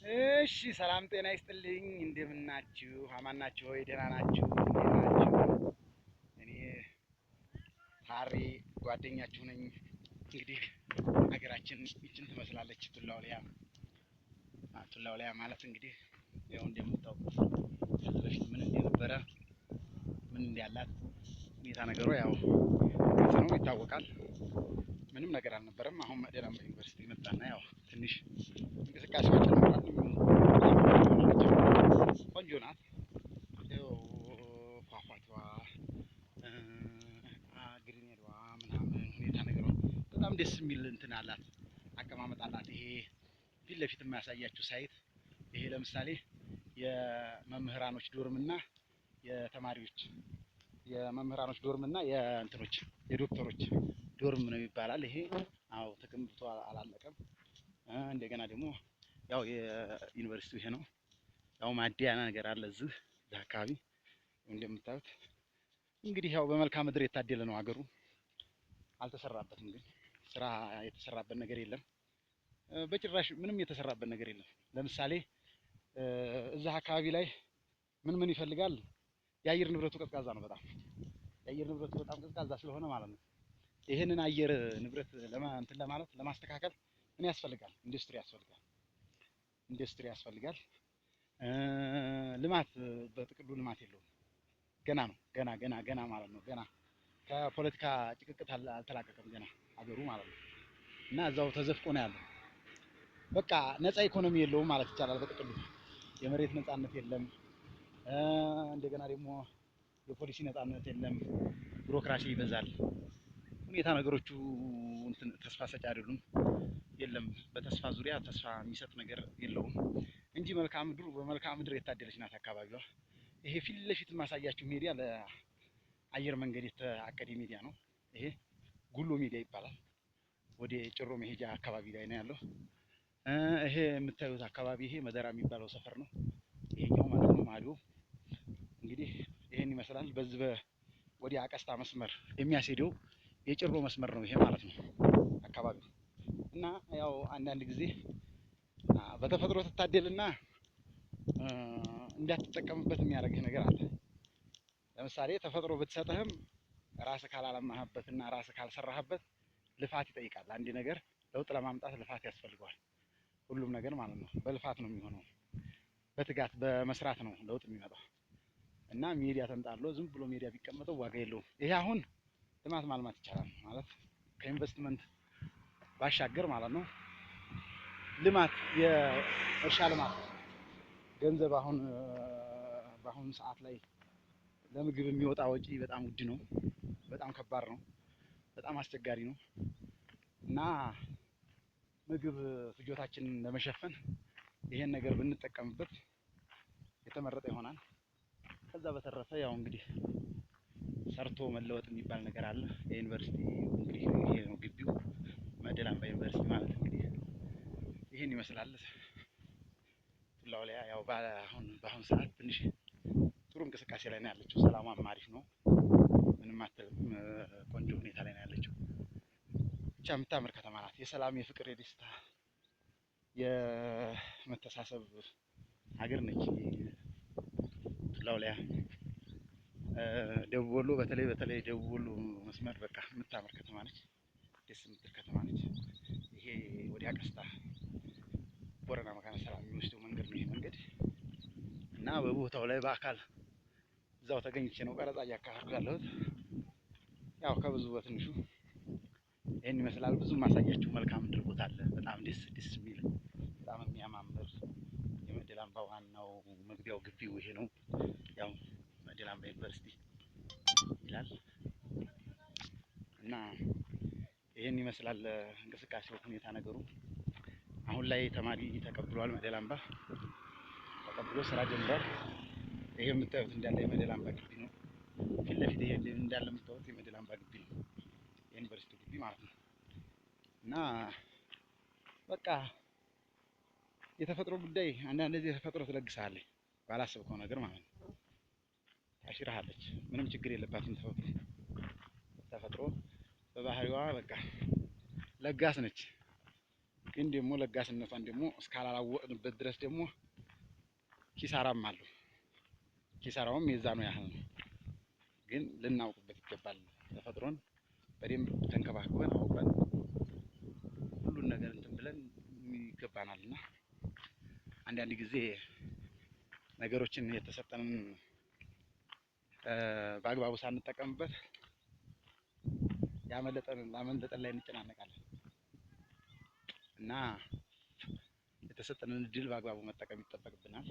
እሺ ሰላም ጤና ይስጥልኝ። እንደምናችሁ አማን ናችሁ ወይ? ደህና ናችሁ? እንዴት ናችሁ? እኔ ታሬ ጓደኛችሁ ነኝ። እንግዲህ ሀገራችን ይችን ትመስላለች። ቱላውሊያ ቱላውሊያ ማለት እንግዲህ ያው እንደምታውቁት ከዚህ በፊት ምን እንደነበረ ምን እንዳላት ሁኔታ ነገሩ ያው ግልጽ ነው፣ ይታወቃል። ምንም ነገር አልነበረም። አሁን መቅደላ አምባ ዩኒቨርሲቲ መጣና ያው ትንሽ እንቅስቃሴዎች ጨምሯል። ቆንጆ ናት። ያው ፏፏቴዋ፣ ግሪኔዷ ምናምን ሁኔታ ነገሯ በጣም ደስ የሚል እንትን አላት፣ አቀማመጥ አላት። ይሄ ፊት ለፊት የማያሳያችሁ site ይሄ ለምሳሌ የመምህራኖች dorm እና የተማሪዎች የመምህራኖች dorm እና የእንትኖች የዶክተሮች dorm ነው ይባላል። ይሄ አዎ ተገንብቶ አላለቀም። እንደገና ደግሞ ያው የዩኒቨርሲቲው ይሄ ነው። ያው ማደያ ነገር አለ እዚህ አካባቢ እንደምታዩት። እንግዲህ ያው በመልክዓ ምድር የታደለ ነው ሀገሩ። አልተሰራበትም፣ ግን ስራ የተሰራበት ነገር የለም። በጭራሽ ምንም የተሰራበት ነገር የለም። ለምሳሌ እዛ አካባቢ ላይ ምን ምን ይፈልጋል? የአየር ንብረቱ ቀዝቃዛ ነው በጣም። የአየር ንብረቱ በጣም ቀዝቃዛ ስለሆነ ማለት ነው። ይህንን አየር ንብረት እንትን ለማለት ለማስተካከል ምን ያስፈልጋል? ኢንዱስትሪ ያስፈልጋል። ኢንዱስትሪ ያስፈልጋል። ልማት በጥቅሉ ልማት የለውም። ገና ነው። ገና ገና ገና ማለት ነው። ገና ከፖለቲካ ጭቅቅት አልተላቀቀም ገና አገሩ ማለት ነው። እና እዛው ተዘፍቆ ነው ያለው። በቃ ነፃ ኢኮኖሚ የለውም ማለት ይቻላል። በጥቅሉ የመሬት ነፃነት የለም። እንደገና ደግሞ የፖሊሲ ነፃነት የለም። ቢሮክራሲ ይበዛል። ሁኔታ ነገሮቹ እንትን ተስፋ ሰጪ አይደሉም። የለም በተስፋ ዙሪያ ተስፋ የሚሰጥ ነገር የለውም እንጂ መልክዓ ምድሩ በመልክዓ ምድር የታደለች ናት አካባቢዋ። ይሄ ፊት ለፊት የማሳያችሁ ሜዲያ ለአየር መንገድ የተአቀደ ሜዲያ ነው። ይሄ ጉሎ ሜዲያ ይባላል። ወደ ጭሮ መሄጃ አካባቢ ላይ ነው ያለው። ይሄ የምታዩት አካባቢ ይሄ መደራ የሚባለው ሰፈር ነው። ይሄኛው ማለት ነው ማዶ እንግዲህ ይሄን ይመስላል። በዚህ ወዲያ አቀስታ መስመር የሚያስሄደው የጭሮ መስመር ነው ይሄ ማለት ነው አካባቢው። እና ያው አንዳንድ ጊዜ በተፈጥሮ ትታደልና እንዳትጠቀምበት የሚያደርግህ ነገር አለ። ለምሳሌ ተፈጥሮ ብትሰጥህም ራስህ ካላለማህበትና ራስህ ካልሰራህበት ልፋት ይጠይቃል። አንድ ነገር ለውጥ ለማምጣት ልፋት ያስፈልገዋል። ሁሉም ነገር ማለት ነው በልፋት ነው የሚሆነው። በትጋት በመስራት ነው ለውጥ የሚመጣው። እና ሜዲያ ተንጣሎ ዝም ብሎ ሜዲያ ቢቀመጠው ዋጋ የለውም። ይሄ አሁን ልማት ማልማት ይቻላል ማለት ከኢንቨስትመንት ባሻገር ማለት ነው። ልማት የእርሻ ልማት ገንዘብ አሁን በአሁኑ ሰዓት ላይ ለምግብ የሚወጣ ወጪ በጣም ውድ ነው። በጣም ከባድ ነው። በጣም አስቸጋሪ ነው። እና ምግብ ፍጆታችንን ለመሸፈን ይሄን ነገር ብንጠቀምበት የተመረጠ ይሆናል። ከዛ በተረፈ ያው እንግዲህ ሰርቶ መለወጥ የሚባል ነገር አለ። የዩኒቨርሲቲ እንግዲህ ይሄ ነው ግቢው። መቅደላ አምባ ዩኒቨርሲቲ ማለት እንግዲህ ይሄን ይመስላል። ቱላውሊያ ያው በአሁን ሰዓት ትንሽ ጥሩ እንቅስቃሴ ላይ ነው ያለችው። ሰላሟም አሪፍ ነው። ምንም አትልም። ቆንጆ ሁኔታ ላይ ነው ያለችው። ብቻ የምታምር ከተማ ናት። የሰላም፣ የፍቅር፣ የደስታ፣ የመተሳሰብ ሀገር ነች ቱላውሊያ። ደቡብ ወሎ በተለይ በተለይ ደቡብ ወሎ መስመር በቃ የምታምር ከተማ ነች። ደስ የምትል ከተማ ነች። ይሄ ወዲያ ቀስታ ቦረና መካነ ሰላም የሚወስደው መንገድ ነው ይሄ መንገድ። እና በቦታው ላይ በአካል እዛው ተገኝቼ ነው ቀረጻ እያካሄድኩ ያለሁት። ያው ከብዙ በትንሹ ይሄን ይመስላል። ብዙ ማሳያችሁ መልካም ምድር ቦታ አለ። በጣም ደስ ደስ የሚል በጣም የሚያማምር የመቅደላ አምባ ዋናው መግቢያው ግቢው ይሄ ነው። ያው መቅደላ አምባ ዩኒቨርሲቲ ይላል እና ይሄን ይመስላል እንቅስቃሴው ሁኔታ ነገሩ። አሁን ላይ ተማሪ ተቀብሏል። መቅደላ አምባ ተቀብሎ ስራ ጀምሯል። ይሄ የምታዩት እንዳለ የመቅደላ አምባ ግቢ ነው። ፊት ለፊት ይሄ እንዳለ የምታዩት የመቅደላ አምባ ግቢ ነው። የዩኒቨርሲቲው ግቢ ማለት ነው። እና በቃ የተፈጥሮ ጉዳይ አንዳንድ ጊዜ ተፈጥሮ ትለግስሃለች ባላሰብከው ነገር ማለት ነው። ታሽርሃለች። ምንም ችግር የለባትም ተፈጥሮ። ተፈጥሮ በባህሪዋ በቃ ለጋስ ነች። ግን ደግሞ ለጋስነቷን ደግሞ እስካላላወቅንበት ድረስ ደግሞ ኪሳራም አለው። ኪሳራውም የዛ ነው ያህል ነው። ግን ልናውቅበት ይገባል። ተፈጥሮን በደንብ ተንከባክበን አውቀን ሁሉን ነገር እንትን ብለን ይገባናል። እና አንዳንድ ጊዜ ነገሮችን የተሰጠንን በአግባቡ ሳንጠቀምበት ያመለጠን ላመለጠን ላይ እንጨናነቃለን። እና የተሰጠንን እድል በአግባቡ መጠቀም ይጠበቅብናል።